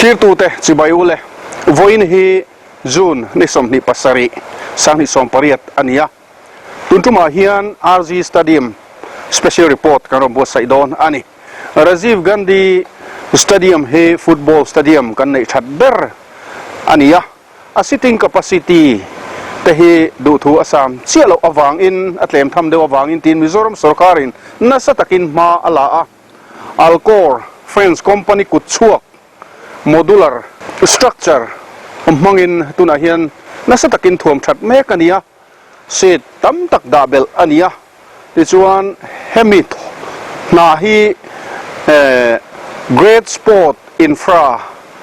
Thlirtute chibai u le, vawiin hi June ni 27, 2018 a ni a. Tun tumah hian RG Stadium Special Report kan rawn buatsaih dawn a ni. Rajiv Gandhi Stadium hi football stadium kan neih that ber a ni a. A sitting capacity te hi duhthu a sam chiah loh avangin, a tlem tham deuh avangin tiin Mizoram sorkarin nasa takin hma a la a. Alcor French company kut chhuak modular structure hmangin tunah hian nasa takin thuam that mek a ni a, seat tam tak dah belh a ni a. Tichuan hemi hna hi Great Sport Infra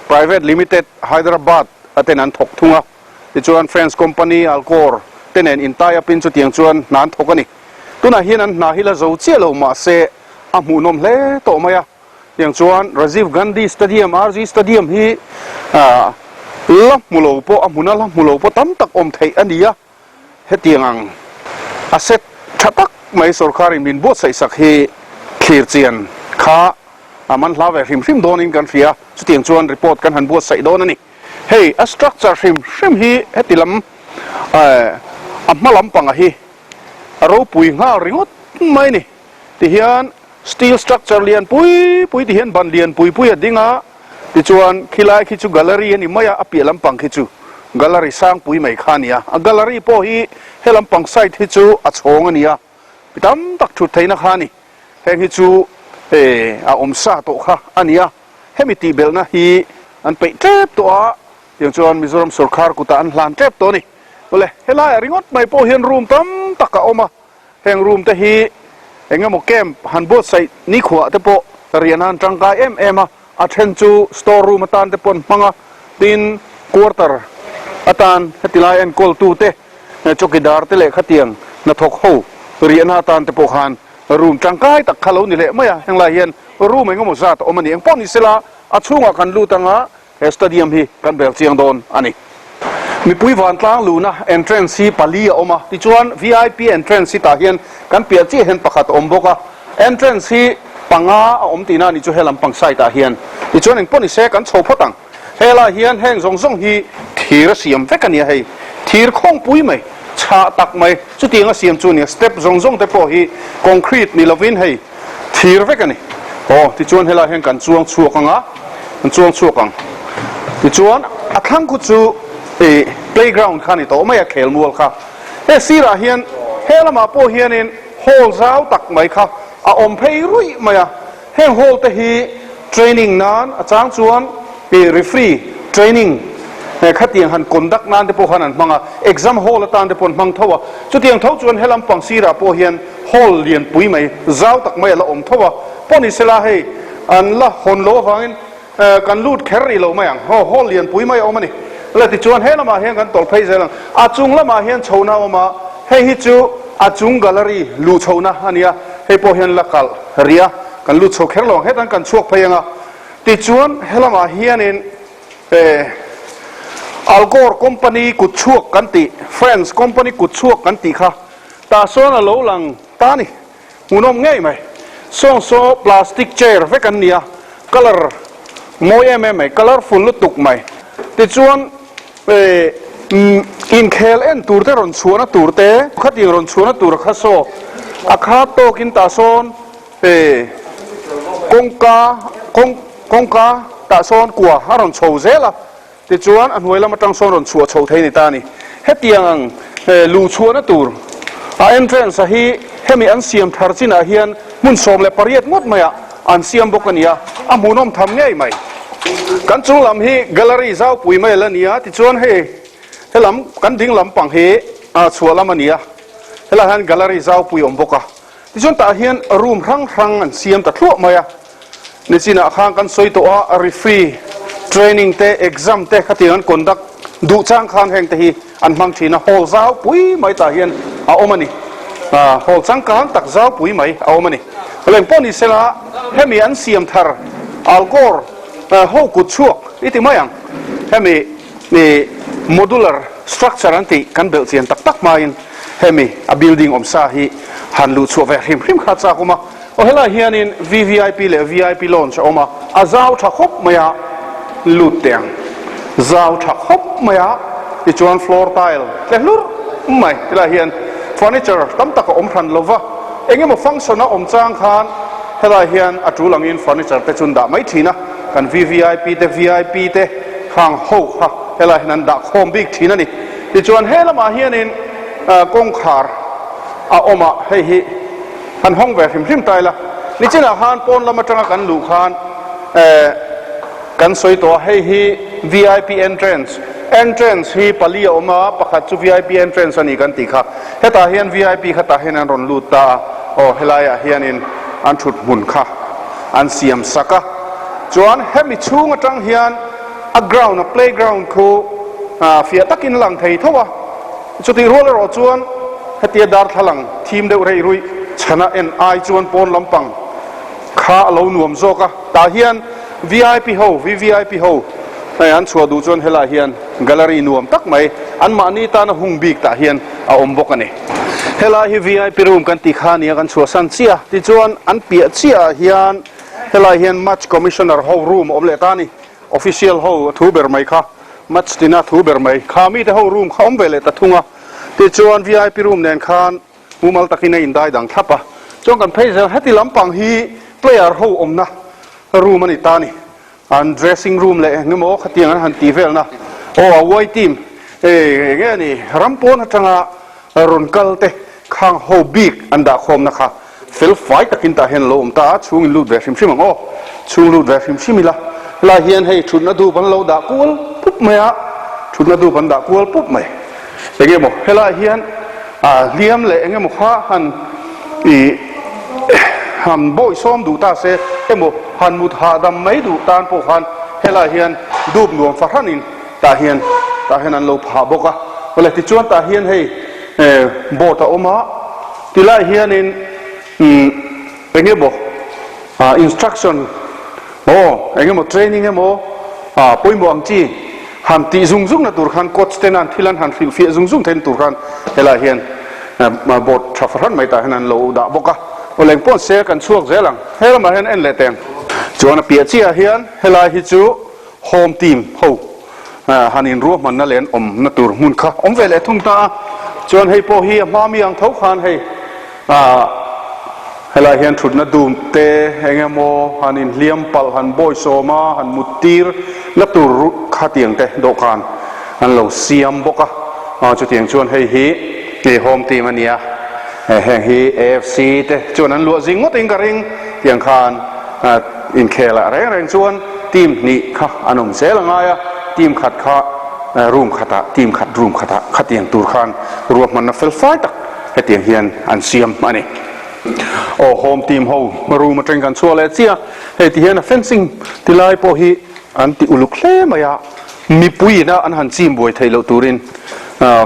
Private Limited, Hyderabad a ten an thawk thung a. Tichuan French company Alcor te nen in tie up in chutiang chuan hna an thawk a ni. Tunah hian an hna hi la zo chiah lo mahse a hmuhnawm hle tawh mai a. Tiang chuan Rajiv Gandhi Stadium, RG Stadium, hi la hmu lo pawh, a hmuna la hmu lo pawh tam tak awm theih a ni a. Hetiang ang a set tha tak mai sorkarin min buatsaih sak hi thlir chian kha a man hla ve hrim hrim dawnin kan hria. Chutiang chuan report kan han buatsaih dawn a ni. Hei a structure hrim hrim hi heti lam a hma lampanga hi a ropui nghal ringawt mai a ni. Tihian steel structure lian pui pui tihian ban lian pui pui a ding a, tichuan khilai khi chu gallery a ni mai a, a piah lampang khi chu gallery sang pui mai kha a ni a, a gallery pawh hi he lampang side hi chu a chhawng a ni a, mi tam tak thut theihna kha a ni, heng hi chu eh a awm sa tawh kha a ni a, hemi tihbelhna hi an peih tep tawh a, tiang chuan Mizoram sorkar kutah an hlan tep tawh a ni. Awle helaiah ringawt mai pawh hian room tam tak a awm a. Heng room te hi eng emaw camp han buatsaih nikhuah te pawh riah nan tangkai em em a, a then chu store room atan te pawh an hmang a, tin quarter atan heti lai enkawl tu te chawkidar te leh khatiang hnathawk ho riahna atan te pawh khan room tangkai tak kha lo ni leh mai a, heng lai hian room eng emaw zat a awm a ni. Engpawh ni sela a chhungah kan lut anga He stadium hi kan bel chiang dawn a ni. Mipui vantlang luhna entrance hi pali a awm a, tichuan vip entrance hi tah hian kan piah chiah hian pakhat a awm bawk a. Entrance hi panga a awm tihna a ni chu he lampang side ah hian. Tichuan engpawh ni se kan chho phawt ang. Helaiah hian heng zawng zawng hi thir a siam vek a nia hei. Thir khawngpui mai, chhah tak mai chutiang a siam chu a nia. Step zawng zawng te pawh hi concrete ni lovin hei. Thir vek a ni. Aw, tichuan helaiah hian kan chuang chhuak ang a, kan chuang chhuak ang. Tichuan a thlang khu chu ih playground kha a ni tawh mai a, khelmual kha. He sirah hian he lamah pawh hianin hall zau tak mai kha a awm phei ruih mai a. Heng hall te hi training nan a chang chuan ih referee training khatiang han conduct nan te pawh khan an hmang a, exam hall atan te pawh an hmang tho a. Chutiang tho chuan he lampang sirah pawh hian Hall lian pui mai, zau tak mai a la awm tho a, pawh ni sela hei an la hawn lo avangin kan lut kher rih lo mai ang, aw hall lian pui mai a awm a ni. Le tichuan he lamah hian kan tawlh phei zel ang, a chung lamah hian chhohna a awm a, hei hi chu a chung gallery luh chhohna a ni a, hei pawh hian la kalh rih a, kan lut chho kher lo ang, hetan kan chhuak phei ang a, tichuan he lamah hianin Alcor company kut chhuak kan tih, France company kut chhuak kan tih kha Tah sawn a lo lang ta ni. Hmuhnawm ngei mai. Sawng saw plastic chair vek an ni a, colour mawi em em mai, colourful lutuk mai. Tichuan eh inkhel en tur te rawn chhuahna tur te, khatiang rawn chhuahna tur kha saw a khat tawkin tah sawn eh kawngka kawng kawngka tah sawn kua a rawn chho zel a. Tichuan, a hnuai lam atang sawn rawn chhuah chho thei a ni ta a ni. Hetiang ang luh chhuahna tur a entrance a hi hemi an siam thar chinah hian hmun 18 ngawt maiah an siam bawk a ni a, a hmuhnawm tham ngei mai. Kan chung lam hi gallery zaupui mai a la ni a, tichuan hei helam kan ding lampang hi chhuah lam a ni a, helaiah hian gallery zaupui a awm bawk a. Tichuan tah hian room hrang hrang an siam ta thluah mai a. Nichinah khan kan sawi tawh a, referee training te, exam te khatiang an conduct duh chang khan heng te hi an hmang thin a, hall zau pui mai tah hian a awm a ni. Hall changkang tak zau pui mai a awm a ni. Leng pawh ni sela hemi an siam thar Alcor ho kut chhuak i ti mai ang, hemi modular structure an tih kan belh chian tak tak hmain hemi a building awm sa hi han luh chhuah ve hrim hrim kha chak awm a. Aw helaiah hianin VVIP leh VIP lounge a awm a, a zau tha khawp mai a. Lut teh ang. Zau tha khawp mai a, tichuan floor tile tle hlur mai tilai hian furniture tam tak a awm hran lo va, eng emaw function a awm chang khan helai hian a tul angin furniture te chu an dah mai thin a, kan VVIP te VIP te khang ho kha helai hian an dah khawm bik thin a ni. Tichuan he lamah hianin kawngkhar a awm a, hei hi han hawng ve hrim hrim ta ila, nichinah khan pawn lam atanga kan luh khan eh, Kan sawi tawh a, hei hi vip entrance, entrance hi pali a awm a, pakhat chu vip entrance a ni kan tih kha. Hetah hian vip kha tah hian an rawn lut ta a, aw helaiah hianin an thut hmun kha an siam sak a. Chuan hemi chhung atang hian a ground, a playground khu fiah takin lang thei tho a, chutih rual erawh chuan hetia darthlalang thim deuh reih ruih chhana en ai chuan pawn lampang kha a lo nuam zawk a, tah hian vip ho, VVIP ho, hei an chhuah duh chuan helaiah hian gallery nuam tak mai anmahni tana hung bik tah hian a awm bawk a ni. Helai hi vip room kan tih kha nia kan chhuahsan chiah a, tichuan an piah chiahah hian helaiah hian match commissioner ho room a awm leh ta a ni, official ho a thu ber mai kha, match tina thu ber mai kha mite ho room kha awm ve leh ta thung a, tichuan vip room nen khan Mumal takin a indai dang thlap a, chuan kan phei zel heti lampang hi player ho awmna room a ni ta a ni, an dressing room leh eng emaw khatiang an han tih velna aw a away team eh eng nge ni ram pawn atanga rawn kal te khang ho bik an dah khawmna kha fel fai takin tah hian a lo awm ta a, chhung in lut ve hrim hrim ang aw, chhung lut ve hrim hrim ila helai hian hei thutna dup an lo dah kual pup mai a, thutna dup an dah kual pup mai. Eng emaw helaiah hian hliam leh eng emaw kha han ih han bawi sawm duh ta se emaw han mut hahdam mai duh tan pawh khan helaiah hian dup nuam fahranin tah hian tah hian an lo phah bawk a. Awle tichuan tah hian hei board a awm a, tilaiah hianin umm eng emaw instruction aw eng emaw training emaw pawimawh ang chi Han tih zung zung na tur khan coach ten an thil an han hrilh fiah zung zung theihna tur khan helaiah hian board tha fahran mai tah hian an lo dah bawk a. Aw leng pawn se kan chhuak zel ang. He lamah hian en leh teng. Chuan a piah chiah hian helai hi chu home team ho han inruahmanna leh an awmna tur hmun kha awm ve leh thung ta a. Chuan hei pawh hi a hma mi ang tho khan hei Ah, helaiah hian thutna dum te eng emaw han inhliam palh, han bawisawm a, han mut tir la tur khatiang te dawhkan an lo siam bawk a. Ah, chutiang chuan hei hi hei home team a nia, heng hi AFC te chuan an luah zing ngawtin ka ring tiang khan inkhelah reng reng chuan team hnih kha an awm zel a ngai a, team khat kha room khatah, team khat room khatah khatiang tur khan ruahmanna fel fai tak Hetiang hian an siam a ni. Aw home team ho room atangin kan chhuah leh chiah a, hei ti hian a fencing ti lai pawh hi an ti uluk hle mai a, mipui ina an han chim buai theih loh turin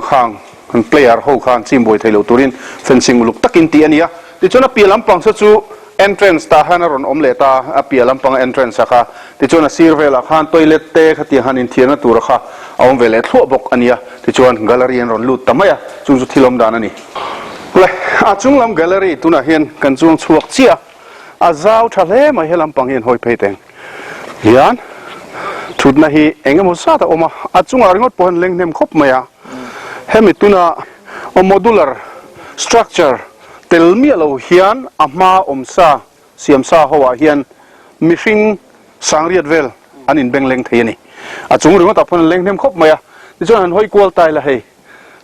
khang an player ho kha an chim buai theih loh turin fencing uluk takin tih a ni a. Tichuan a piah lampang saw chu Entrance tah hian a rawn awm leh ta, a piah lampanga entrance a kha. Tichuan a sir velah khan toilet te khatiang han inthiarna tura kha a awm ve leh thluah bawk a nia. Tichuan gallery an rawn lut ta mai a, chung chu thil awm dan a ni. Le, a chung lam gallery tunah hian kan chuang chhuak chiah a, a zau tha hle mai he lampang hi an hawi phei teng hian thutna hi eng emaw zat a awm a, a chungah ringawt pawh hian leng hnem khawp mai a. Hemi tuna modular structure Tel miah lo hian a hma awm sa siam sa ho ah hian mihring sangriat vel an in beng leng thei a ni. A chung ringawt ah pawh an leng hnem khawp mai a, tichuan han hawi kual tai la hei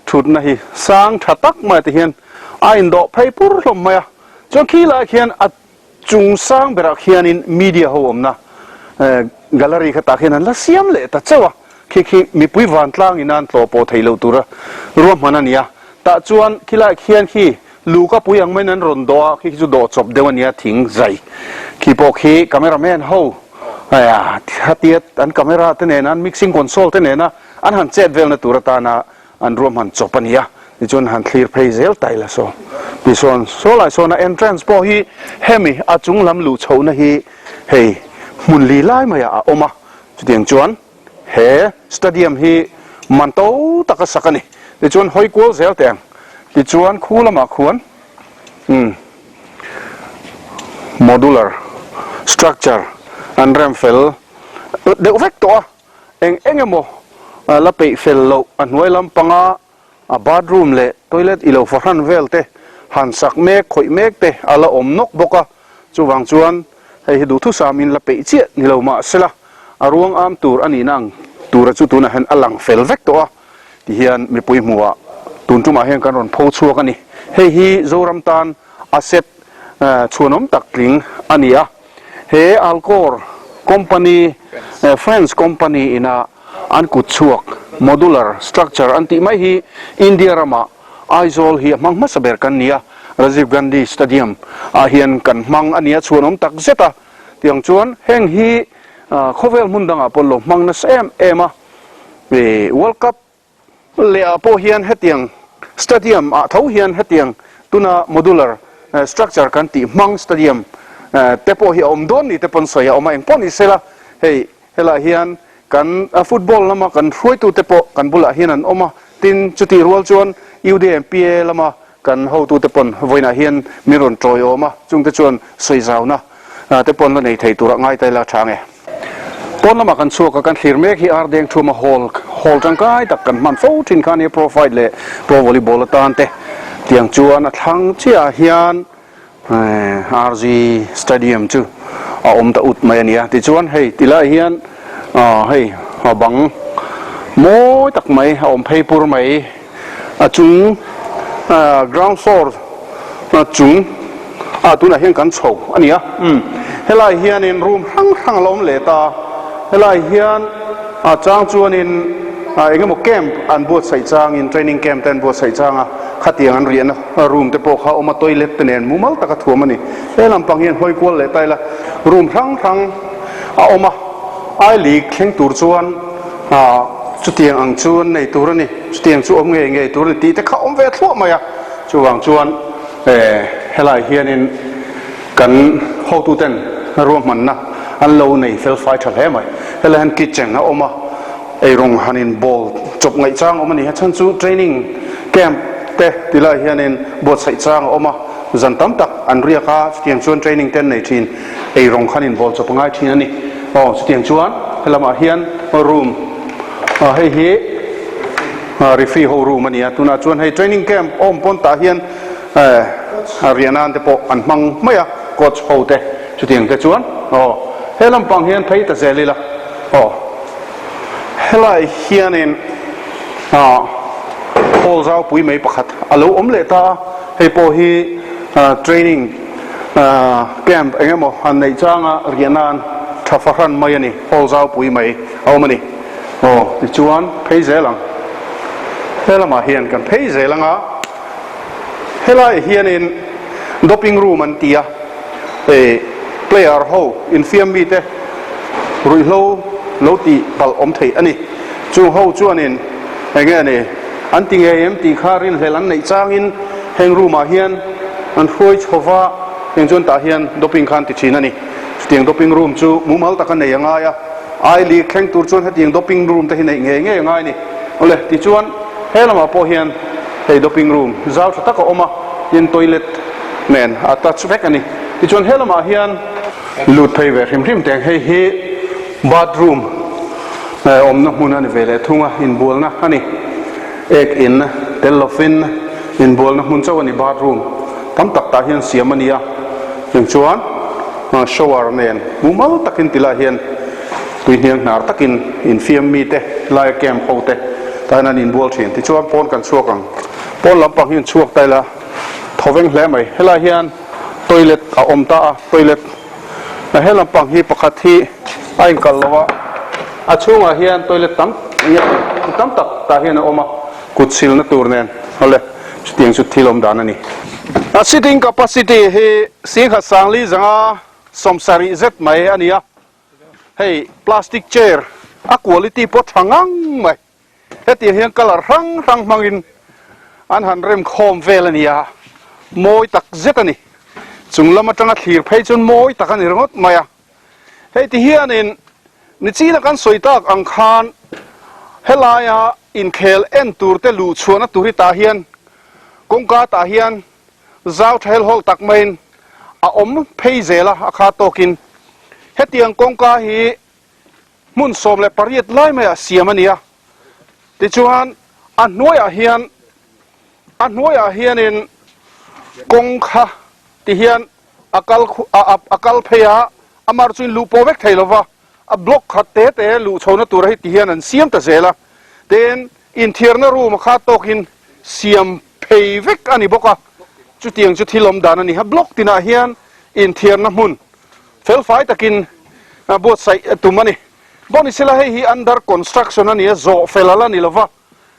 thutna hi sang tha tak mai ah te hian a in dawh phei pur hlawm mai a, chuan khi lai ah khian a chung sang berah khianin media ho awmna gallery kha tah khian an la siam leh ta chauh a, khi khi mipui vantlang in an tlawh pawh theih loh tura ruahman a ni a, tah chuan khilaiah khian khi luka pui ang maiin an rawn dawh a, khi khi chu dawh chawp deuh a nia thing zai khi pawh khi cameraman ho khatia an camera te nena an mixing console te nena an han chet velna tur atana An ruahman chawp a ni a, tichuan han thlir phei zel ta ila saw. Tichuan saw lai sawn a entrance pawh hi hemi a chung lam luh chhohna hi hei hmun li lai maiah a awm a, chutiang chuan he stadium hi man to taka sak a ni. Tichuan hawi kual zel teh ang. Tichuan khu lamah khuan umm modular structure an rem fel. deuh vek tawh a, eng eng emaw la peih fel loh a hnuai lampanga a bathroom leh toilet ilo fahran vel te han sak mek khawih mek te a la awm nawk bawk a, chuvang chuan hei hi duhthusam in la peih chiah ni lo mahsela a ruang am tur a nihna ang tura chu tunah hian a lang fel vek tawh a tihian mipui hmuhah tun tumah hian kan rawn pho chhuak a ni. Hei hi Zoram tan asset chhuanawm tak tling a ni a, he Alcor company French company ina an kut chhuak modular structure an tih mai hi India ramah Aizawl hi a hmang hmasa ber kan ni a, Rajiv Gandhi Stadium ah hian kan hmang a ni a, chhuanawm tak zet a. Tiang chuan heng hi khawvel hmun dangah pawh lo hmang nasa em em a, World Cup leh ah pawh hian hetiang stadium ah tho hian hetiang tuna modular structure kan tih hmang stadium te pawh hi a awm dawn ni te pawn sawi a awm a, engpawh ni sela hei helaiah hian kan football lama kan hruaitu te pawh kan bulah hian an awm a, tin chutih rual chuan UDMPA lama Kan hotute pawn vawiinah hian min rawn tawiawm a, chungte chuan sawizauna te pawn la nei thei tura ngai ta ila tha nge. Pawn lamah kan chhuak a, kan thlir mek hi Ardeng Thuma Hall, hall tangkai tak kan hman fo thin kha ania, Pro Fight leh Pro Volleyball atan te tiang chuan a thlang chiahah hian RG Stadium chu a awm ta ut mai a nia. Tichuan hei ti lai hian hei bang mawi tak mai a awm phei pur mai. A chung ground floor chung ah tunah hian kan chho a ni a. Helai hianin room hrang hrang a la awm leh ta. Helai hian a chang chuanin eng emaw camp an buatsaih changin training camp te an buatsaih chang a, khatiang an riahna room te pawh kha a awm a, toilet te nen mumal taka thuam a ni. He lampang hian hawi kual leh ta ila room hrang hrang a awm a, I League thleng tur chuan chutiang ang chu an nei tur a ni, chutiang chu awm ngei ngei tur a ni tih te kha awm ve thluah mai a, chuvang chuan helai hianin Kan hotuten ruahmanna an lo nei fel fai tha hle mai. Helai hian kitchen a awm a, eirawng han in bawl chawp ngaih chang a awm a ni. A chhan chu training camp te ti lai hianin buatsaih chang a awm a, zan tam tak an riak a, chutiang chuan training te an nei thin, eirawng khan in bawl chawp a ngai thin a ni. Aw chutiang chuan helamah hian room hei hi referee ho room a ni a, tunah chuan hei training camp awm pawn tah hian A riah nan te pawh an hmang mai a, coach ho te chutiang te chuan aw he lampang hian phei ta zel ila aw helai hianin ah hall zau pui mai pakhat a lo awm leh ta a, hei pawh hi training camp eng emaw han neih changa riah nan tha fahran mai a ni, hall zau pui mai a awm a ni aw tichuan phei zel ang he lamah hian kan phei zel ang a. Helaiah hianin doping room an ti a, eh player ho infiam mite ruihhlo lo tih palh awm theih a ni. Chung ho chuanin eng nge ni an ti ngei em tih kha rinhlelh an neih changin heng room ah hian an hruai chho va, heng chuan tah hian doping kha an ti thin a ni. Chutiang doping room chu mumal taka nei a ngai a, I League thleng tur chuan hetiang doping room te hi neih ngei ngei a ngai a ni. Awle, tichuan he lamah pawh hian hei doping room zau tha tak a awm a, tin toilet nen a touch vek a ni. Tichuan he lamah hian lut phei ve hrim hrim teng hei hi bathroom awmna hmun a ni ve leh thung a, inbualna a ni. Ek in tel lovin inbualna hmun chauh a ni bathroom tam tak tah hian siam a ni a, chung chuan shower nen mumal takin ti lai hian Tui hniang hnar takin infiam mite laia camp ho te tah hian an inbual thin. Tichuan pawn kan chhuak ang. Pawn lampang hi an chhuak ta ila thaw veng hle mai. Helai hian toilet a awm ta a, toilet he lampang hi pakhat hi a inkalh lo a, a chhungah hian toilet tam tam tak tah hian a awm a, kut silna tur nen awle chutiang chu thil awm dan a ni. A sitting capacity hi singkhat sangli zanga 70 zet mai a ni a. Hei plastic chair a quality pawh tha ngang mai. Hetiang hian colour hrang hrang hmangin an han rem khawm vel a nia, mawi tak zet a ni. Chung lam atanga thlir phei chuan mawi tak a ni ringawt mai a. Hei ti hianin nichina kan sawi tak ang khan helaia inkhel en tur te luh chhuahna tur hi tah hian kawngka tah hian Zau tha helhawlh tak maiin a awm phei zel a, a kha tawkin. Hetiang kawngka hi hmun 18 lai maiah siam a ni a. Tichuan a hnuaiah hian a hnuaiah hianin kawng kha ti hian a kal a kal phei a, amah chu in luh pawh vek thei lo va, a block khat te te luh chhohna tura hi ti hian an siam ta zel a, tin inthiarna room a khat tawkin siam phei vek a ni bawk a, chutiang chu thil awm dan a ni. A block tinah hian inthiarna hmun felfai takin buatsaih tum a ni. Bonisela hei hi under construction a ni a, zawh fel a la ni lo va,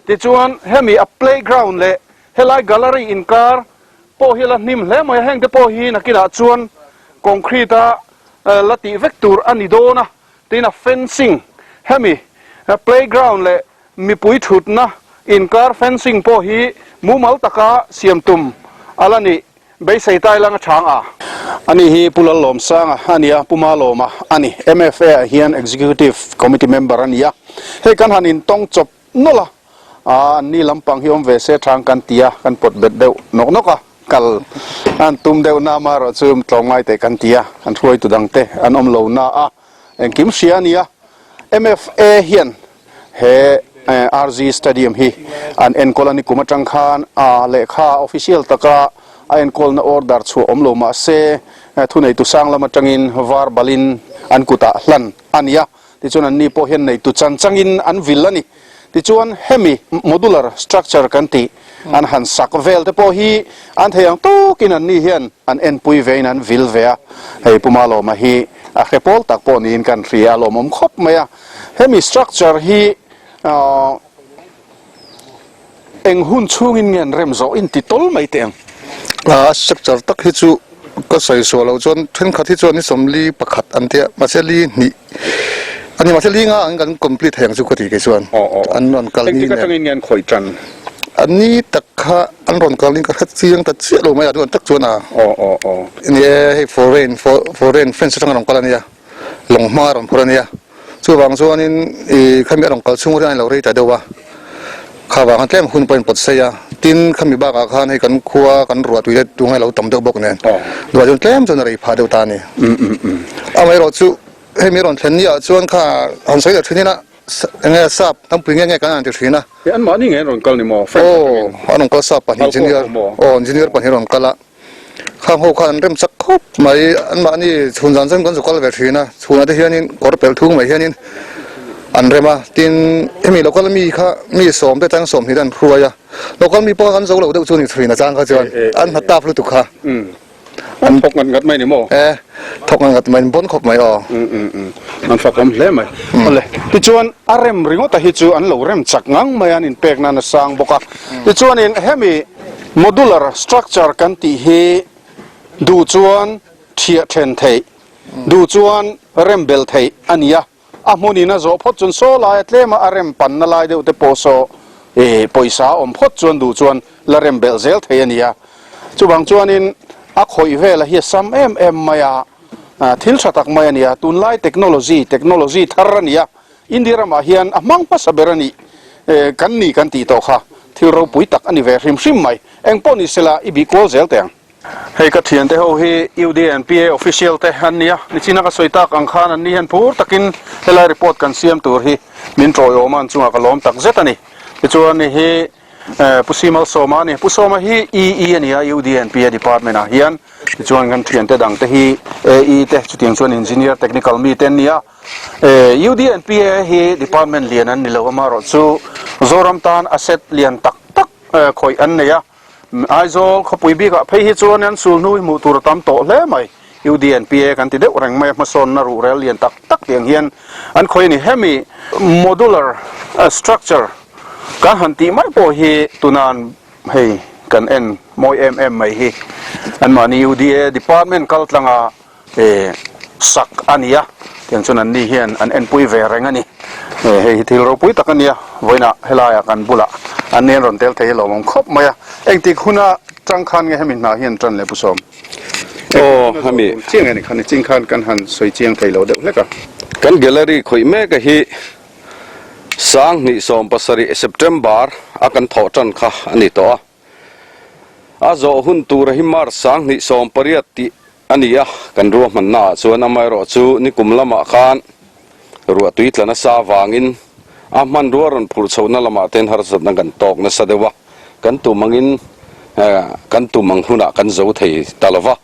tichuan hemi a playground leh helai gallery inkar pawh hi a la hnim hle mai a, hengte pawh hi nakinah chuan concrete a la tih vek tur a ni dawn a, tin a fencing hemi playground leh mipui thutna inkar fencing pawh hi mumal taka siam tum a la nih beisei tai lang a chang a. Ani hi Pu Lallawmsanga a ni a, Pu Malawma a ni. MFA ah hian Executive Committee member a ni a, hei kan han intawng chawp nawlh a, aa an ni lampang hi awm ve se chang kan ti a, kan pawt bet deuh nawk nawk a, kal an tum deuh na amaherawh chu tlawmngai teh kan ti a, kan hruaitu dangte an awm lo na a, engkim hria a ni a. MFA hian he RG Stadium hi an enkawl a ni kum atang khan a lehkha official taka a enkawlna order chhuah awm lo mah se thuneitu sang lam atangin var balin an kutah hlan a ni a, tichuan anni pawh hian neitu chan changin an vil a ni. Tichuan hemi modular structure kan tih an han sak vel te pawh hi an thei ang tawkin anni hian an enpui vein an vil ve a, hei Pu Malawma hi a hre pawl tak pawh niin kan hria a lawmawm khawp mai a. Hemi structure hi eng hun chhungin nge an rem zawh in ti tawl mai teh ang? A structure tak hi chu ka sawi suah loh chuan thenkhat hi chuan ni 41 an tia mahse li hnih a ni mahse li nga ang kan complete thei ang chu ka ti kei chuan an rawn kal ni nen. Engtik atangin nge an khawih tan? An ni tak kha an rawn kal in ka hre chiang ta chiah lo mai a chuan tak chuan a ni e hei foreign foreign friends atang a rawn kal a nia. Lawng hma a rawn phur a nia. Chuvang chuanin ih khami a rawn kal chhung hian a lo rei ta deuh a, kha vang khan tlem hun pawh a inpawt sei a. Tin, khami bakah khan hei kan khua kan ruah tui te tungai a lo tam deuh bawk nen duah chuan tlem chuan a rei phah deuh ta a ni. Amaherawh chu hemi rawn thlen niah chuan kha han sawi leh thin ila eng nge sap hnampui nge nge kan han ti thin a. Anmahni nge an rawn kal ni maw? Aw, an rawn kal sap pahnih engineer aw engineer pahnih a rawn kal a. Khang ho khan an rem chak khawp mai, anmahni chhun zan chuan kan zu kal ve thin a, chhunah te hianin kawr pelh thung mai hianin an rem a, tin hemi local mi kha mi sawm te chang 20 te an hruai a, local mi pawh kha kan zo lo deuh chu ni thin a chang kha chuan an hna tap lutuk kha. An thawk ngat ngat mai ni maw? E, thawk ngat ngat mai, an bawn khawp mai aw. An fakawm hle mai. Awle, tichuan a rem ringawta hi chu an lo rem chak ngang mai a, an inpek nan a sang bawk a, tichuanin hemi Modular structure kan tih hi duh chuan thiah then theih, duh chuan rem bel theih a ni a. A hmunin a zawh phawt chuan saw laia tlema a rem panna lai deuh te pawh saw pawisa a awm phawt chuan duh chuan la rem belh zel thei a ni a. Chuvang chuanin a khawih vela hi a sam em em mai a, thil tha tak mai a ni a. Tunlai technology, technology thar a ni a. India ramah hian a hmang hmasa ber a nih kan ni kan tih tawh kha thil ropui tak a ni ve hrim hrim mai. Eng pawh ni sela i bih kual zel teh ang. Hei ka thiante ho hi UDNPA official te an nia, nichina ka sawi tak ang khan an ni hian phur takin helai report kan siam tur hi min tawiawm a, an chungah ka lawm tak zet a ni. Tichuan hi Pu Simal Sawma a ni. Pu Sawma hi EE a ni a, UDNPA department ah hian. Tichuan kan thiante dangte hi AE te chutiang chuan engineer technical mi te an ni a. UDNPA hi department lian an ni lo amaherawh chu Zoram tan asset lian tak tak khawih an nei a. Aizawl khawpui bikah phei hi chuan an sul hnu hi hmuh tur a tam tawh hle mai. UDNPA kan ti deuh reng mai a, hmasawnna ruhrel lian tak tak tiang hian an khawih a ni. Hemi modular structure kan han tih mai pawh hi tunan hei kan en mawi em em mai hi anmahni UDA department kal tlanga sak a ni a, tiang chuan anni hian an enpui ve reng a ni. Hei hi thil ropui tak a nia, vawiinah helaiah kan bulah anni an rawn tel thei hi lawmawm khawp mai a. Engtik huna chang khan nge hemi hna hi an tan leh Pu Sawm? Aw, hemi. Chiang nge ni khan, niching khan kan han sawi chiang thei lo deuh hlek a. Kan gallery khawih mek a hi 2017 September a kan thawh tan kha a ni tawh a. A zawh hun tura hi March 2018 tih a ni a, kan ruahmannaah chuan amaherawh chu nikum lamah khan. Ruahtui tla nasa avangin a hmanrua rawn phurh chhohna lamah ten harsatna kan tawk nasa deuh a, kan tum angin kan tum ang hunah kan zo thei ta lo va.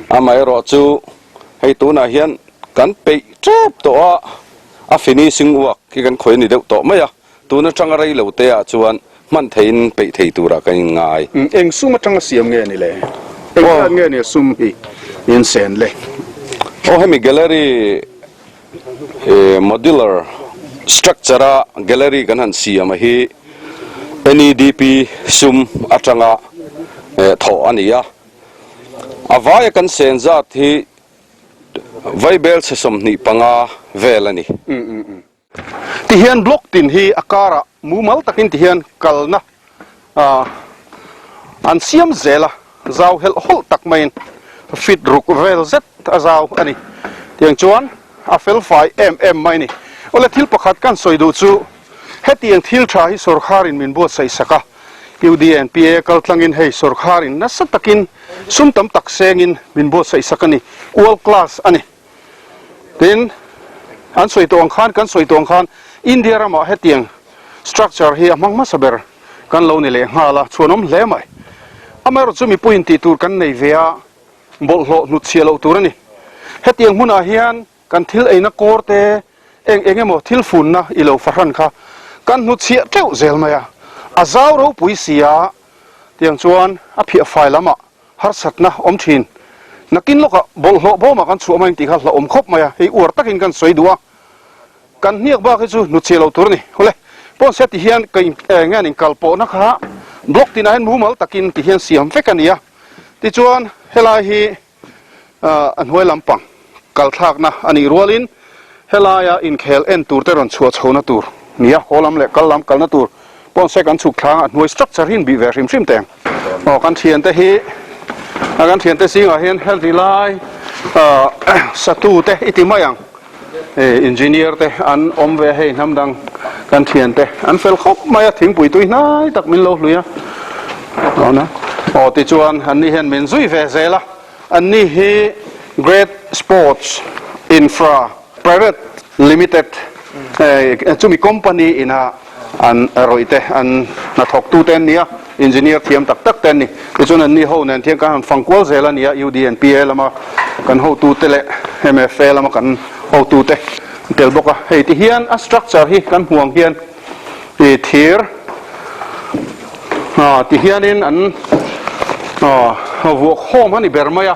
Amaherawh chu hei tunah hian kan peih tep tawh a, a finishing work hi kan khawih a ni deuh tawh mai a. Tun atanga rei lo te ah chuan hman theiin peih thei turah ka inngai. Eng sum atanga siam nge ni le? Eng zat nge ni a sum hi in sen le? Aw hemi gallery modular structure a gallery kan han siam a hi NEDP sum atanga thawh a ni a. A vaia kan sen zat hi vaibel chhe 25 vel a ni. Tihian block tin hi a karah mumal takin tihian kalna an siam zel a, zau helh hawlh tak maiin feet ruk vel zet a zau a ni. Tiang chuan a fel fai em em mai a ni. Awle thil pakhat kan sawi duh chu hetiang thil tha hi sawrkharin min buatsaih sak a, UDNPA kaltlangin hei sawrkharin nasa takin sum tam tak sengin min buatsaih sak a ni, world class a ni. Tin, an sawi tawh ang khan, kan sawi tawh ang khan India ramah hetiang structure hi a hmang hmasa ber kan lo ni leh nghal a, chhuanawm hle mai. Amaherawh chu mipuiin tih tur kan nei ve a, bawlhhlawh hnutchhiah loh tur a ni. Hetiang hmunah hian kan thil eina kawr te, eng eng emaw thil funna i lo fahran kha kan hnutchhiah teuh zel mai a, a zau ropui si a, tiang chuan a phiah fai lamah Harsatna awm thin. Nakin lawkah bawlhhlawh bawmah kan chhuah mai ang tih kha hlauhawm khawp mai a, hei uar takin kan sawi duh a, kan hniak bak hi chu hnutchhiah loh tur a ni. Hawle, pawn se ti hian ka in nge an inkal pawhna kha block tinah hian mumal takin ti hian siam vek a ni a, tichuan helai hi a hnuai lampang kal thlakna a nih rualin helaia inkhel en tur te rawn chhuah chhohna tur nia, haw lam leh kal lam kalna tur pawn se kan chhuk thlang a hnuai structure hi in bih ve hrim hrim teng. Aw kan thiante hi a kan thiante zingah hian heti lai satu te i ti mai ang engineer te an awm ve a hei hnam dang kan thiante an fel khawp mai a thingpui tui hnai tak min lo hlui a aw tichuan an ni hian min zui ve zel a. Anni hi Great Sports Infra Private Limited chumi company ina an rawih te an hnathawktu te an ni a, engineer thiam tak tak te an ni. Tichuan anni ho nen thian kan han fang kual zel a ni a, UDNPA lama kan hotu te leh MFA lama kan hotu te an tel bawk a. Hei ti hian a structure hi kan hmu ang hian I thir ti hianin an vuah khawm a ni ber mai a,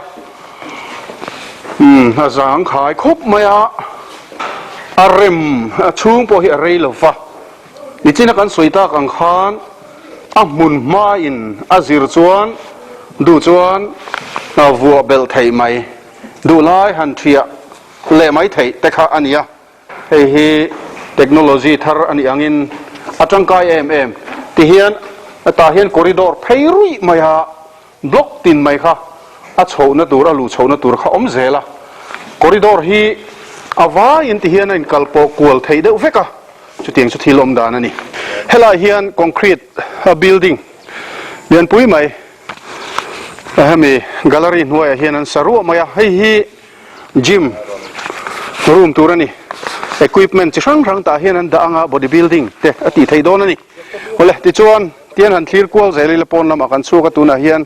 a zang khai khawp mai a, a rem a chhung pawh hi a rei lo va, nichina kan sawi tak ang khan a hmun hmain a zir chuan duh chuan vuah belh theih mai duh lai han thiah leh mai theih te kha a ni a. Hei hi technology thar a nih angin a tangkai em em. Tihian tah hian corridor phei ruih mai a, block tin mai kha a chhohna tur, a luh chhohna tur kha awm zel a. Corridor hi a vaiin tihian a inkal pawh kual theih deuh vek a, chutiang chu thil awm dan a ni. Helai hian concrete building lianpui mai hemi gallery hnuaiah hian an sa ruah mai a, hei hi Gym room tur a ni. Equipment chi hrang hrang tah hian an dah anga body building te a tih theih dawn a ni. Awle tichuan tian han thlir kual zel ila pawn lamah kan chhuak a tunah hian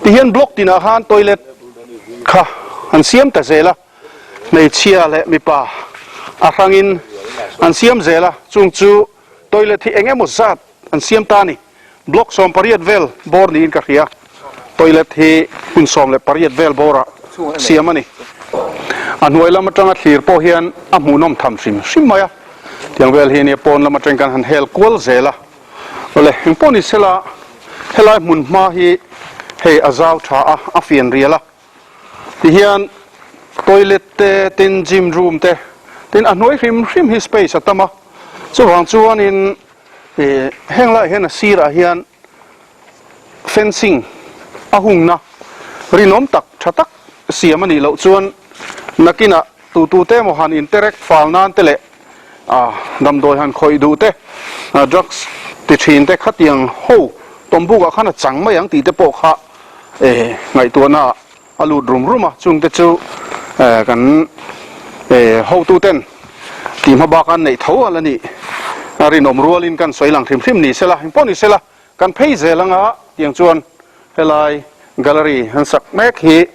tihian block tinah khan toilet kha an siam ta zel a, hmeichhia leh mipa a hrangin an siam zel a, chung chu toilet hi eng emaw zat an siam ta a ni. Block 18 vel bawr niin ka hria. Toilet hi hmun 18 vel bawrah siam a ni. A hnuai lam atanga thlir pawh hian a hmuhnawm tham hrim hrim mai a. Tiang vel hi ania pawn lam atangin kan han hel kual zel a. Awle, engpawh ni sela helai hmun hma hi hei a zau tha a, a fian rial a. Tihian toilet te, tin gym room te, tin a hnuai hrim hrim hi space a tam a. Chuvang chuanin Heng laiah hian a sirah hian fencing a hungna rinawm tak tha tak siam a nih loh chuan nakinah tutute emaw han interact fal nan te leh damdawi han khawih duh te drugs ti thin te khatiang ho tawmbukah khan a chang mai ang tih te pawh kha ngaihtuahna ah A lut rum rum a, chungte chu kan hotuten. Tih hma bak an neih tho a la nih. A rinawm rualin kan sawi lang hrim hrim ni sela, engpawh ni sela kan phei zel anga tiang chuan helai gallery an sak mek hi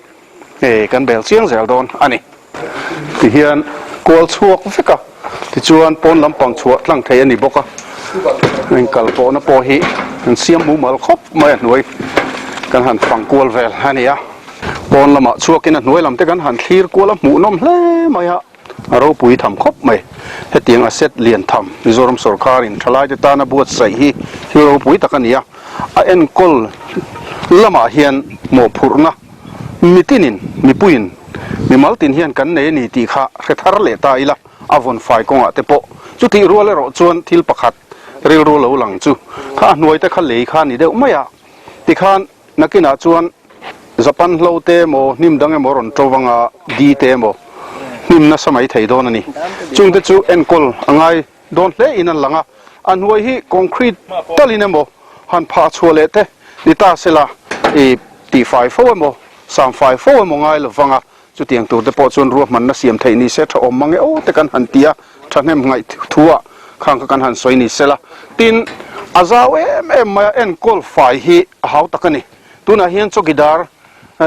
hei kan bel chiang zel dawn a ni. Tihian kual chhuak vek a, tichuan pawn lampang chhuah tlang thei a ni bawk a, inkal pawhna pawh hi an siam mumal khawp mai a hnuai kan han fang kual vel a ni a. Pawn lamah chhuakin a hnuai lam te kan han thlir kual a hmuhnawm hle mai a. A ropui tham khawp mai. Hetiang asset lian tham Mizoram sorkarin thalaite tana buatsaih hi thil ropui tak a ni a. A enkawl lamah hian mawhphurhna mitinin, mipuiin, mimal tin hian kan nei a ni tih kha hre thar leh ta ila, a vawn fai kawngah te pawh chutih rual erawh chuan thil pakhat rilru lo lang chu kha a hnuaite kha lei kha a ni deuh mai a, tikhan Nakinah chuan Japan hlo te emaw hnim dang emaw rawn to vanga di te emaw hnim nasa mai thei dawn a ni. Chungte chu enkawl a ngai dawn hle in an lang a, a hnuai hi concrete talin emaw han phah chhuah leh te ni ta sela i tihfai fo emaw samfai fo emaw ngai lo vanga Chutiang tur te pawh chuan ruahmanna siam theih ni se tha awm mang e aw te kan han ti a, thahnem ngaih thu ah khang kha kan han sawi ni sela. Tin, a zau em em mai a, enkawl fai hi a hau tak a ni. Tunah hian chawkidar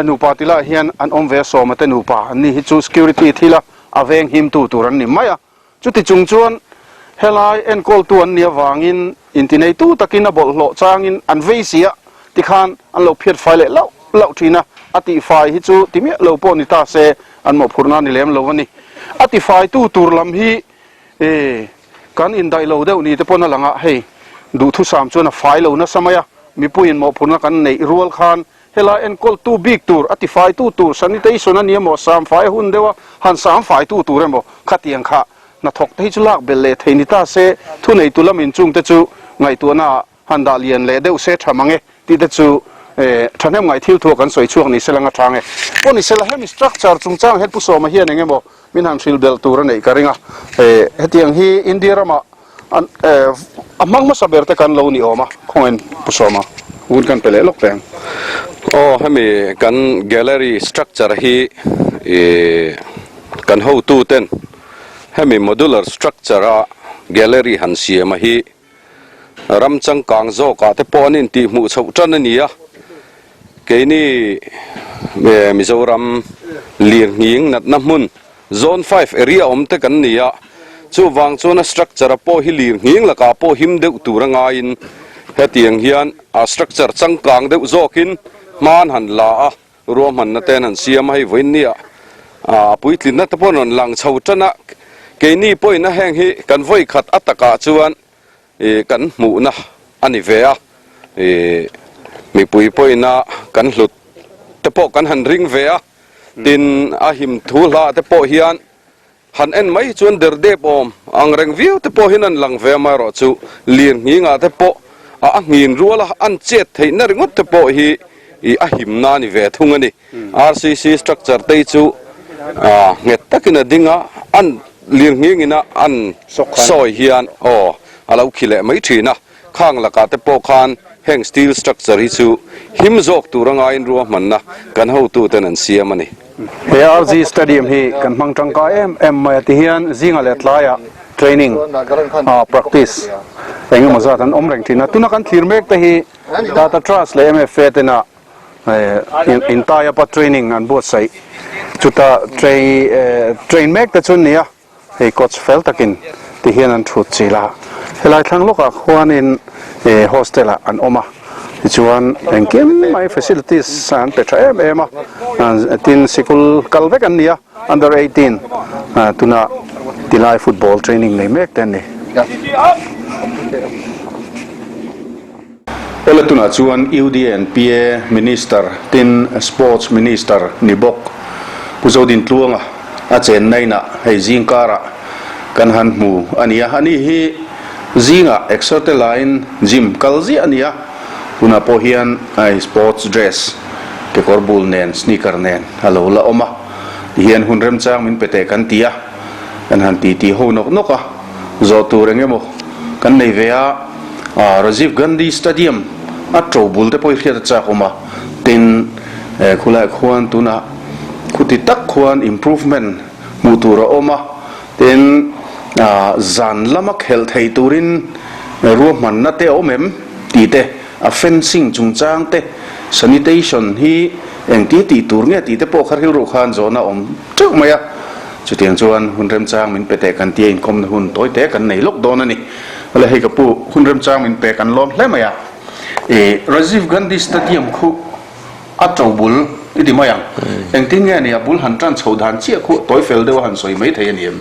nupa ti lah hian an awm ve a, Sawma te nupa an ni hi chu security thila a veng himtu tur an ni mai a. Chuti chung chuan helai enkawltu an nih avangin intineitu takin a bawlhhlawh changin an vei si a, tikhan an lo phiat fai leh lauh lauh thin a, a tihfai hi chu ti miah lo pawh ni ta se an mawhphurhna a ni lem lo a ni. A tifaitu tur lam hi kan indaih lo deuh ni te pawn a lang a, hei duhthusam chuan a fai lo nasa mai a, mipuiin mawhphurhna kan neih rual khan Helai enkawltu bik tur, a tifaitu tur, sanitation a ni emaw, samfai a hun deuh a, han samfaitu tur emaw, khatiang kha hnathawk te hi chu lak belh leh thei ni ta se, thuneitu lamin chungte chu ngaihtuahna ah han dah lian leh deuh se tha mang e tih te chu thahnem ngaih thil thu a kan sawi chhuak ni sela nga tha nge. Pawh ni sela hemi structure chungchang hian Pu Sawma hian eng emaw min han hrilh belh tur a neih ka ring a, hetiang hi India ramah An a hmang hmasa ber te kan lo ni awm a, khawngain Pu Sawma hun kan pe leh lawk teh ang. Aw hemi kan gallery structure hi ih kan hotu ten hemi modular structure a gallery han siam a hi ram changkang zawk ah te pawh an intih hmuh chhoh tan a ni a, keini Mizoram lirnghing natna hmun Zone five area awm te kan ni a, chuvang chuan a structure a pawh hi lir nghing lakah pawh him deuh tur a ngaiin hetiang hian a structure changkang deuh zawkin hma an han la a, ruahmanna te an han siam a, hei vawiin nia a puitlinna te pawh an rawn lang chho tan a, keini pawhin a heng hi kan vawi khat a takah chuan kan hmuhna a ni ve a, mipui pawhin a kan hlut te pawh kan han ring ve a. Tin, a him thu hlah te pawh hian han en mai chuan derdep awm ang reng viau te pawh hian an lang ve amaherawh chu lir nghingah te pawh a a nghin rual a, an chet theihna ringawt te pawh hi ih a himna a ni ve thung a ni. RCC structure te hi chu nghet takin a ding a, an lir nghingin a an sawi hian aw a lo khi leh mai thin a. Khang lakah te pawh khan heng steel structure hi chu him zawk tur a ngaiin ruahmanna kan hotuten an siam a ni. He RG Stadium hi kan hmang tangkai em em mai a tihian zingah leh tlaiah training ah practice eng emaw zat an awm reng thin a. Tuna kan thlir mek te hi Tata Trust leh MFA tena in tie up a training an buatsaih chuta train mek te chu an ni a. Hei coach fel takin ti hian an thut chilh a, helai thlang lawkah khuanin eh hostel ah an awm a, tichuan engkim mai facilities an pe tha em em a, tin sikul kal vek an ni a, under 18 tuna tilai football training nei mek te an ni. Awle tunah chuan UDNPA Minister tin Sports Minister ni bawk Pu Zodintluanga a chenna inah hei zingkarah kan han hmu a ni a. Ani hi zingah exer te lain gym kal ziah a ni a, tunah pawh hian hei sports dress kekawr bul nen sneaker nen a lo la awm a, tihian hun remchang min pe teh kan ti a, kan han titi ho nawk nawk a. Zawh tur eng emaw kan nei ve a, Rajiv Gandhi Stadium a to bul te pawh hi hriat a chak awm a, tin khulaiah khuan tunah khuti tak khuan improvement hmuh tur a awm a, tin Zan lama khelh thei turin ruahmanna te a awm em tih te, a fencing chungchang te, sanitation hi engtia tih tur nge tih te pawh kha rilru khan zawhna a awm teuh mai a. Chutiang chuan hun remchang min pe teh kan tia inkawmna hun tawi te kan nei lawk dawn a ni. Awle hei ka pu, hun remchang min pe kan lawm hle mai a. Rajiv Gandhi Stadium khu A to bul i ti mai ang. Engtin nge ni a bul han tan chho dan chiah khuh tawi fel deuh a han sawi mai thei a ni em?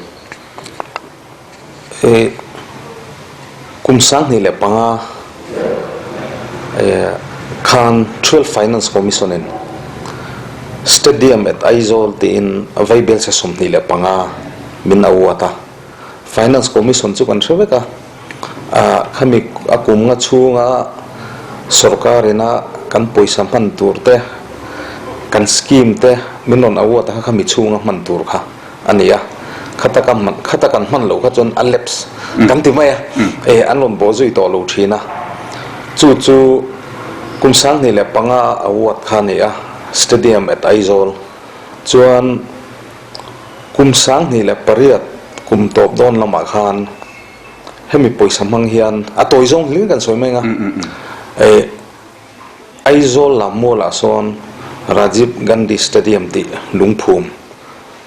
E, kum 2005 e, khan Twelve Finance Commission in Stadium at Aizawl tiin vaibelchhe 25 min award a. Finance Commission chu kan hre vek a, ah khami a kum nga chhunga sorkar ina kan pawisa hman tur te, kan scheme te min rawn award a kha khami chhunga hman tur kha a ni a, khata ka hman khata kan hman loh kha chuan a lapse kan ti mai a, e an rawn bawh zui tawh lo thin a, chu chu kum 2005 award kha a ni a, Stadium at Aizawl chuan. Kum 2008 kum tawp dawn lamah khan hemi pawisa hmang hian a tawi zawng hling kan sawi mai ang a, eh Aizawl lam mualah sawn Rajiv Gandhi Stadium tih lungphum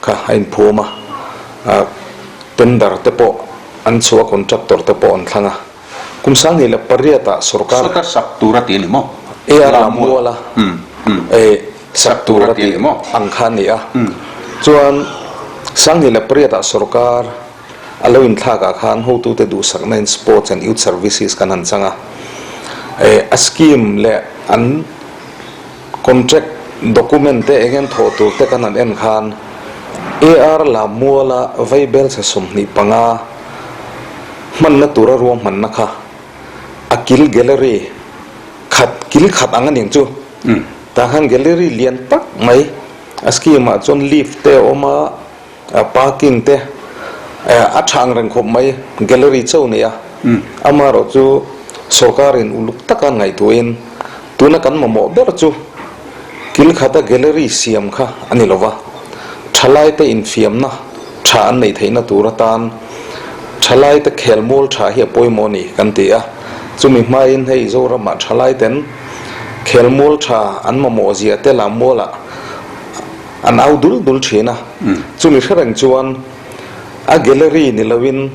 kha a inphum a, tender te pawh an chhuah a, contractor te pawh an thlang a. Kum 2008 ah sorkar. Sawta sak tur a ti a ni maw? AR Lammual a sak tur a ti ang kha a ni a. Chuan 2008 ah sorkar a lo inthlak ah khan hotute duhsakna in Sports and Youth Services kan han chang a. A scheme leh an contract document te eng en thawh tur te kan han en khan AR Lammual a vaibelchhe 25 Hmanna tura ruahmanna kha a kil gallery khat kil khat ang a ning chu. Tah khan gallery lian tak mai a scheme ah chuan lift te a awm a, parking te a tha ang reng khawp mai gallery cho nei a. Amaherawh chu sorkarin uluk taka ngaihtuahin Tuna kan mamawh ber chu kil khata gallery siam kha a ni lova, thalaite infiamna tha an neih theihna tur atan thalaite khelmual tha hi a pawimawh a ni kan ti a. Chumi hmain hei Zoramah thalaiten khelmual tha an mamawh zia te lammualah an au dul dul thin a. Chumi hre reng chuan a gallery ni loin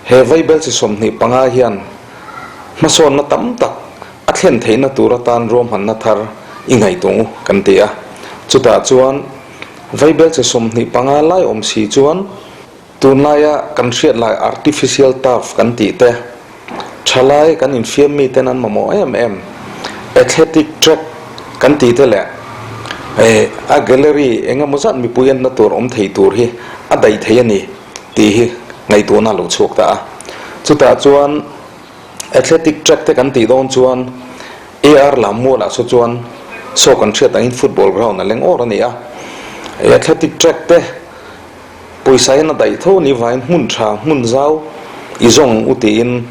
he vaibel chi 25 hian hmasawnna tam tak A thlen theihna tur atan ruahmanna thar i ngaihtuah u kan ti a. Chutah chuan vaibelchhe 25 lai awm si chuan tunlaia kan hriat lai artificial turf kan tih te, thalai kan infiam miten an mamawh em em athletic track kan tih te leh a gallery eng emaw zat mipui enna tur awm thei tur hi a daih thei a ni tih hi ngaihtuahna a lo chhuak ta a. Chutah chuan. Athletic track te kan tih dawn chuan AR Lammualah saw chuan saw kan hriat angin football ground a leng awr a ni a. Athletic track te pawisa in a daih tho ni vangin hmun tha hmun zau i zawng ang u tiin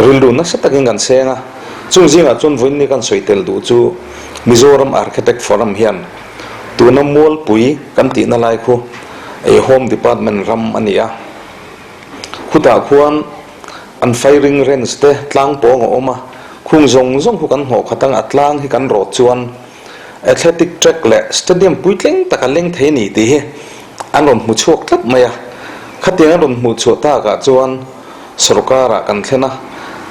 rilru nasa takin kan seng a. Chung zingah chuan vawiin ni kan sawi tel duh chu Mizoram Architect Forum hian tuna Mualpui kan tihna lai khu Home Department ram a ni a. Khutah khuan an firing range te tlang pawng a awm a, khung zawng zawng khu kan hnawh khat ang a tlang hi kan rawt chuan athletic track leh stadium puitling tak a leng thei a ni tih hi an rawn hmu chhuak tlat mai a. Khatiang an rawn hmuh chhuah takah chuan sorkarah kan thlen a,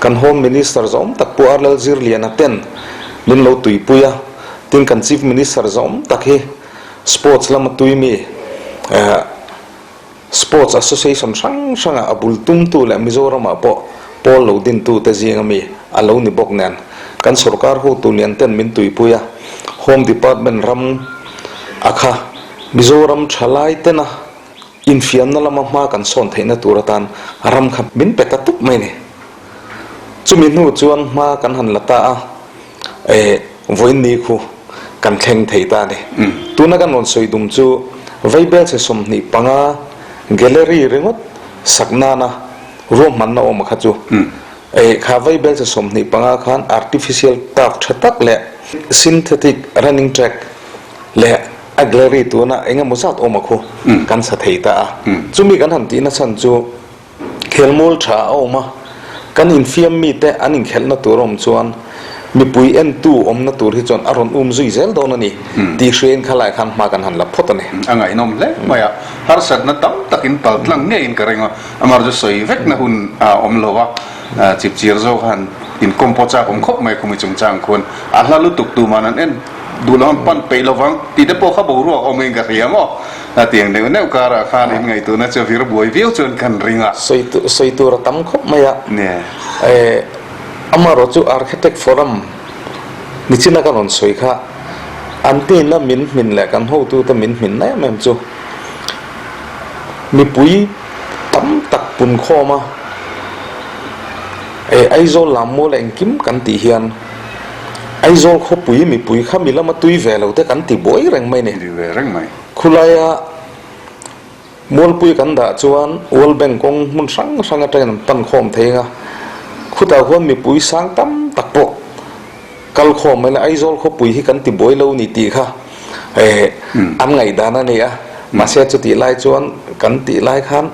kan Home Minister zawm tak Pu R Lalzirliana ten min lo tuipui a, tin kan Chief Minister zawm tak hi sports lama tui mi eh Sports Association hrang hrangah a bul tumtu leh Mizoramah pawh pawl lo dintute zinga mi a lo ni bawk nen, kan sorkar hotu lian ten min tuipui a, Home Department ram a kha Mizoram thalai tena infiamna lama hma kan sawn theihna tur atan ram kha min pe ta tup mai ni. Chumi hnu chuan hma kan han la ta a. Eh, vawiin ni khu kan thleng thei ta a ni. Tuna kan rawn sawi dum chu vaibelchhe 25 gallery ringawt sak nana ruahmanna awm a kha chu. Eh, kha vaibelchhe 25 khan artificial turf tha tak leh synthetic running track leh a gallery tuna eng emaw zat awm a khu kan sa thei ta a. Chumi kan han tihna chhan chu. Khelmual tha a awm a, kan infiam mite an inkhelhna tur a awm chuan mipui entu awmna tur hi chuan a rawn um zui zel dawn a ni tih hriain khalai khan hma kan han la phawt a ni. A ngaihnawm hle mai a, harsatna tam takin pal tlang ngeiin ka ring a, amah chu sawi vekna hun a awm lo a, chipchir zawk han inkawm pawh chak awm khawp mai khumi chungchang khuan a hla lutuk tuman an en duh lo an pan peih lovang tih te pawh kha boruak awmin ka hria maw? A tiang neuh neuh karah khan in ngaihtuahna chu vir buai viau chuan kan ring a. Sawi tur a tam khawp mai a. Amaherawh chu Architect Forum nichina ka rawn sawi kha an hnena min hmin leh kan hotute min hmin em em chu mipui tam tak pun khawm a, Aizawl lammual engkim kan tih hian Aizawl khawpui mipui kha mi lama tui ve lo te kan ti buai reng mai ni. Ti ve reng mai. Khulaia Mualpui kan dah chuan World Bank kawng hmun hrang hrang atangin an pan khawm thei ang a, khutah khuan mipui sang tam tak pawh kal khawm mai la Aizawl khawpui hi kan ti buai lo ni tih kha an ngaihdan a ni a, mahse chutih lai chuan kan tih lai khan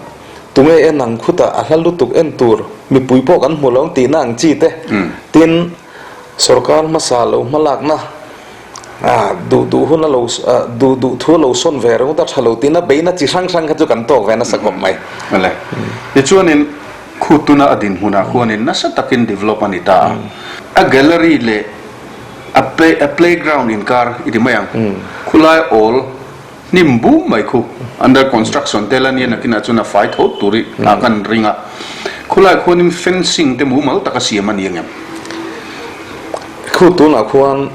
tunge en ang khutah a hla lutuk en tur mipui pawh kan hmu lo ang tihna ang chi te tin Sorkar hmasa lo hmalakna a duh duh hun a lo duh duh thu a lo sawn ve ringawt a tha lo tiin a beina chi hrang hrang kha chu kan tawk ve nasa khawp mai. Awle. Tichuanin khu tuna a dinhmunah khuanin nasa takin develop a ni ta a. A gallery leh a play a playground inkar i ti mai ang. Khulai awl Hnim bum mai khu under construction te la nia nakinah chuan a fai tho tur i ah kan ring a, khulai khuanin fencing te mumal taka siam a ni angem? Khu tunah khuan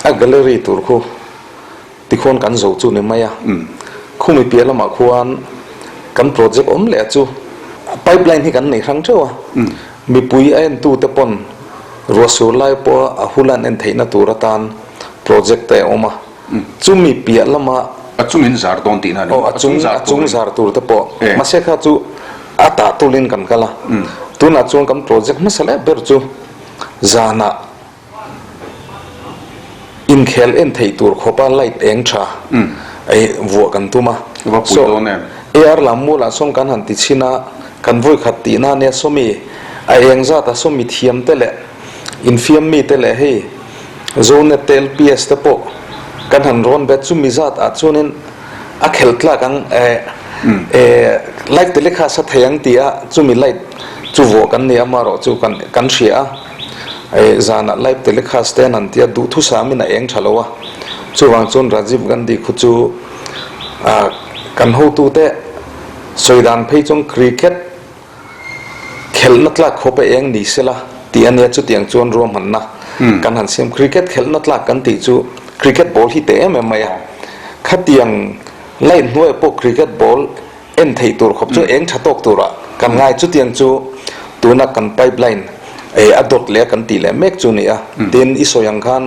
a gallery tur khu tikhuan kan zo chu ni mai a, khumi piah lamah khuan kan project awm leh chu pipeline hi kan nei hrang theuh a, mipui a entu te pawn ruah sur lai pawha a hula an en theihna tur atan project te a awm a. Chumi piah lama. A chung in zar dawn tihna a ni. Aw, a chung a chung zar tur te pawh. Mahse kha chu a tah tulin kan kal a. Tunah chuan kan project hmasa leh ber chu zanah inkhel en theih tur khawpa light eng tha ei vuah kan tum a. Va pui dawn em? AR lam mualah sawn kan han ti chhin a, kan vawi khat tihna ania sawmi a eng zat a sawmi thiam te leh infiam mi te leh hei Zonet te LPS te pawh kan han rawn bet chu mi zat ah chuanin a khelh tlak ang eh eh light te lekha sa thei ang tih a chumi light chu vuah kan ni a amaherawh chu kan kan hria a eh zanah light te lekha stand an tia duhthusam in a eng tha lo a chuvang chuan Rajiv Gandhi khu chu ah kan hotu te sawi dan phei chuan cricket Khelhna tlak khawp a eng ni sela tih a nia chutiang chuan ruahmanna kan han siam. Cricket khelhna tlak kan tih chu cricket ball hi teh em em mai a, khatiang light hnuaiah pawh cricket ball en theih tur khawp chu eng tha tawk turah kan ngai. Chutiang chu tuna kan pipeline a dawt leh a kan tih leh mek chu a ni a, tin i sawi ang khan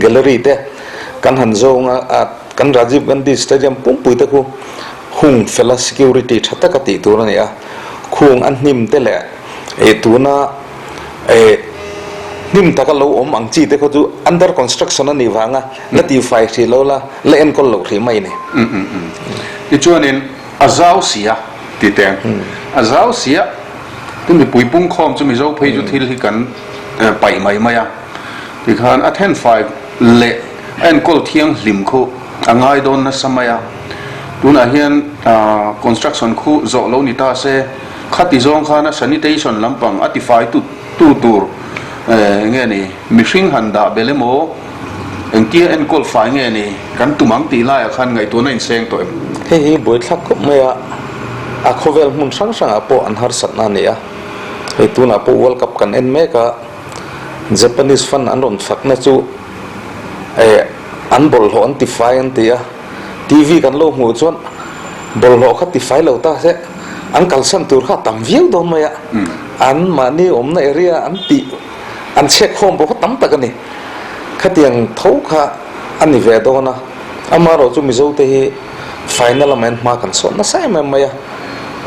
Gallery te kan han zawng a, kan Rajiv Gandhi Stadium pumpui te khu hung fel a security tha taka tih tur a ni a, khung a hnim te leh eh tuna eh hnim taka lo awm ang chi te khaw chu under construction a nih vanga la tihfai hrih lo la, la enkawl loh hrih mai a ni. Tichuanin A zau sia ti teng. A zau sia chu mipui pungkhawm chu Mizo phei chu thil hi kan paih mai mai a. Tikhan a thenfai leh a enkawl thianghlim khu a ngai dawn nasa mai a. Tunah hian construction khu zawh lo ni ta se, khati zawng khana sanitation lampang a tifai tu tur nge ni mihring han dah bel emaw, Engtia enkawl fai nge ni? Kan tum ang tih laiah khan ngaihtuahna inseng tawh em? Hei hi buaithlak khawp mai a, a khawvel hmun hrang hrangah pawh an harsatna a ni a. Hei tunah pawh World Cup kan en mek a, Japanese fan an rawn fakna chu eh an bawlhhlawh an tifai an ti a, TV kan lo hmuh chuan bawlhhlawh kha tifai lo ta se an kalsan tur kha a tam viau dawn mai a, an mahni awmna area an tih an chhiat khawm pawh kha tam tak a ni. Khatiang tho kha a ni ve dawn a, amaherawh chu Mizo te hi faina lamah hian hma kan sawn nasa em em mai a,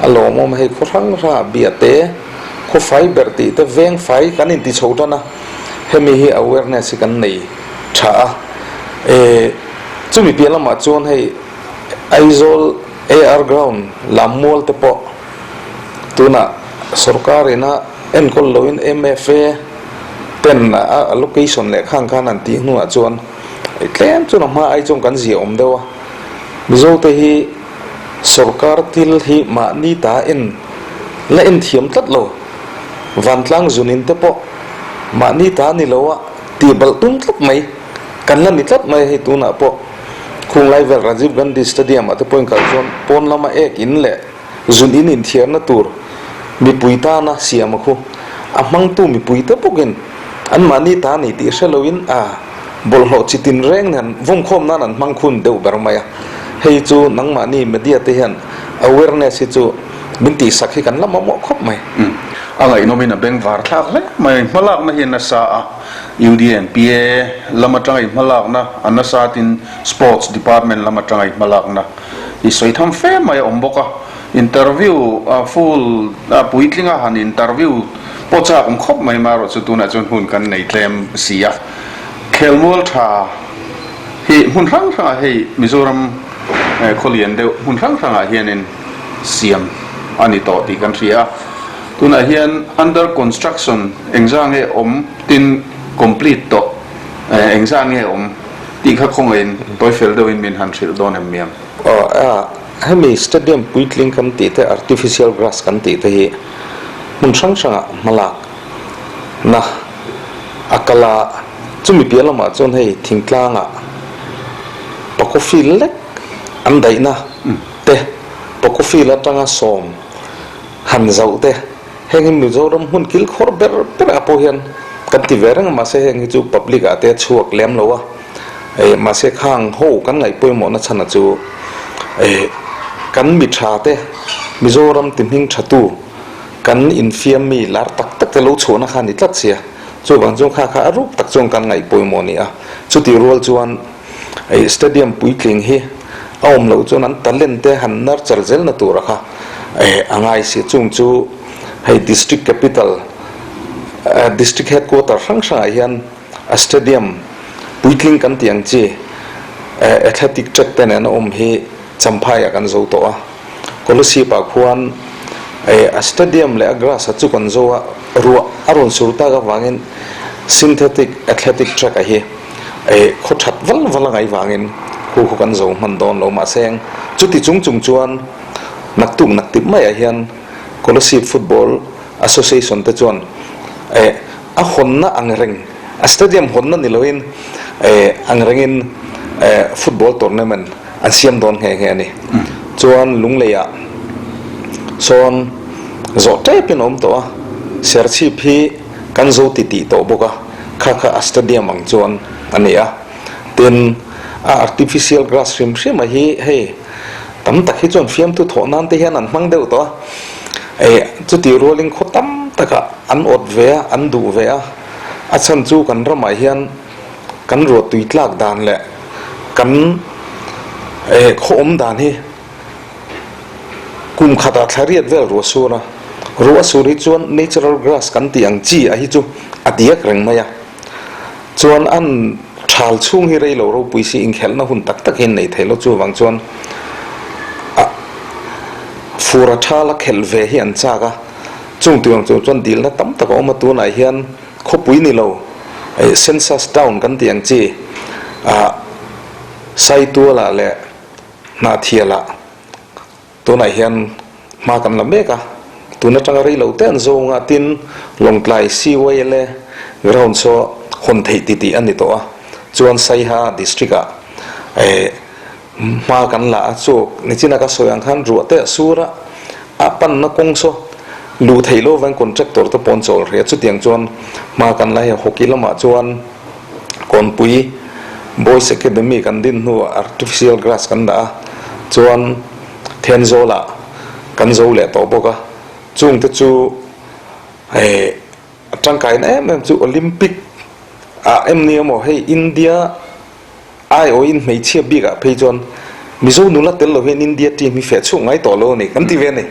a lawmawm a hei khaw hrang hrangah bia te, khaw fai ber tih te veng fai kan inti chho tan a, hemi hi awareness hi kan nei tha a, e chumi piah lamah chuan hei Aizawl AR ground lam mual te pawh tunah. Sorkar ina enkawl loin MFA ten a allocation leh khang khan an tih hnuah chuan tlem chuan a hma ai chuan kan zia awm deuh a. Mizo te hi sorkar thil hi mahni ta en la en thiam tlat lo. Vantlang zunin te pawh mahni ta ni lo a tih balh tum tlat mai kan la ni tlat mai a hei tunah pawh khung lai vel Rajiv Gandhi Stadium ah te pawhin kal chuan pawn lama ek in leh Zun in inthiarna tur mipui tana siam a khu. A hmangtu mipui te bawkin anmahni ta ni tih hre loin a bawlhhlawh chi tin reng nen vawmkhawm nan an hmang khun deuh ber mai a. Hei chu nangmahni media te hian awareness hi chu min tihsak hi kan la mamawh khawp mai. A ngaihnawmin a bengvar thlak hle mai. Hmalakna hi a nasa a, UDNPA lam atanga i hmalakna a nasa tin Sports Department lam atanga i hmalakna I sawi tham fe mai a awm bawk a, interview full puitlinga han interview pawh chak awm khawp mai marawh chu tunah chuan hun kan nei tlem si a. Khelmual tha hi hmun hrang hrangah hei Mizoram khawlian deuh hmun hrang hrangah hianin siam a ni tawh tih kan hria a. Tunah hian under construction engzah nge awm tin complete tawh engzah nge awm Tih kha khawngaihin tawi fel deuhin min han hrilh dawn em miang? Aw a, hemi stadium puitling kan tih te, artificial grass kan tih te hi hmun hrang hrangah hmalak na a kal a, chumi piah lamah chuan hei thingtlangah Paco field lek an daihna te, Paco field atanga sawm han zauh te, Heng hi Mizoram hmun kilkhawr ber ber ah pawh hian kan ti ve reng a, mahse heng hi chu public ah te a chhuak lem lo a, eh mahse khang ho kan ngaih pawimawhna chhan a chu eh kan mi tha te Mizoram ti hming tha tu kan infiam mi lar tak tak te lo chhuahna kha a ni tlat sia, chuvang chuan kha kha a ruk tak chuan kan ngaih pawimawh a ni a, chutih rual chuan. Hei stadium puitling hi a awm loh chuan an talent te han nurture zel na tura kha a ngai si. Chung chu hei district capital, district headquarter hrang hrangah hian a stadium puitling kan tih ang chi athletic track te nen a awm hi Champhai ah kan zo tawh a. Kolasib ah khuan a stadium leh a grass ah chu kan zo a, ruah a rawn sur tak avangin synthetic athletic track ah hi khaw that val val a ngaih vangin khu khu kan zo hman dawn lo mahse chuti chung chung chuan naktuk naktip maiah hian Kolasib Football Association te chuan a hawnna ang reng a stadium hawnna ni loin ang rengin football tournament an siam dawn nghe nghe a ni. Chuan Lungleiah sawn zawh tepin a awm tawh a, Serchhip hi kan zo ti tih tawh bawk a, kha kha a stadium ang chuan a ni a. Tin, a artificial grass hrim hrim a hi hei tam tak hi chuan fiamthu thawh nan te hian an hmang deuh tawh a, eh chutih rualin khaw tam takah an awt ve a, an duh ve a, a chhan chu kan ramah hian kan ruahtui tlak dan leh kan eh khaw awm dan hi kum khatah thla riat vel ruah sur a, ruah a sur hi chuan natural grass kan tih ang chi a hi chu a diak reng mai a, chuan an thal chhung hi rei lo ropui si inkhelhna hun tak tak hi an nei thei lo chuvang chuan a fur a thal a khelh ve hi an chak a, chung tih ang chung chuan dilna tam tak a awm a tunah hian khawpui ni lo eh census town kan tih ang chi ah Saitualah leh Hnahthialah tunah hian hma kan la mek a, tun atanga rei lo te an zawng a, tin Lawngtlai CYLA ground saw hawn theih ti tih a ni tawh a, chuan Saiha district ah eh hma kan la a, chu nichina ka sawi ang khan ruah te a sur a, a panna kawng saw luh theih lo avangin contractor te pawh an chawl hreh a, chutiang chuan hma kan la hei hockey lamah chuan Kawnpui Boys Academy kan din hnuah artificial grass kan dah a, chuan Thenzawlah kan zo leh tawh bawk a, chungte chu hei a tangkaina em em chu Olympic ah em ni emaw hei India aiawhin hmeichhia bikah phei chuan Mizo nula tel lo hian India team hi feh chhuak ngai tawh lo a ni kan ti ve a ni.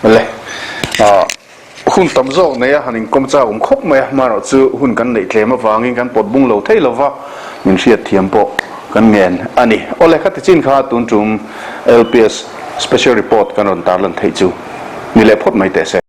Awle. Hun tam zawk nei a han inkawm chak awm khawp mai a, hmanrawh chu hun kan neih tlem avangin kan pawt bung lo thei lova, min hriat thiam pawh kan ngen a ni. Awle, khati chin kha tun tum LPS Special Report kan rawn tarlan theih chu. Ni leh phawt mai teh se.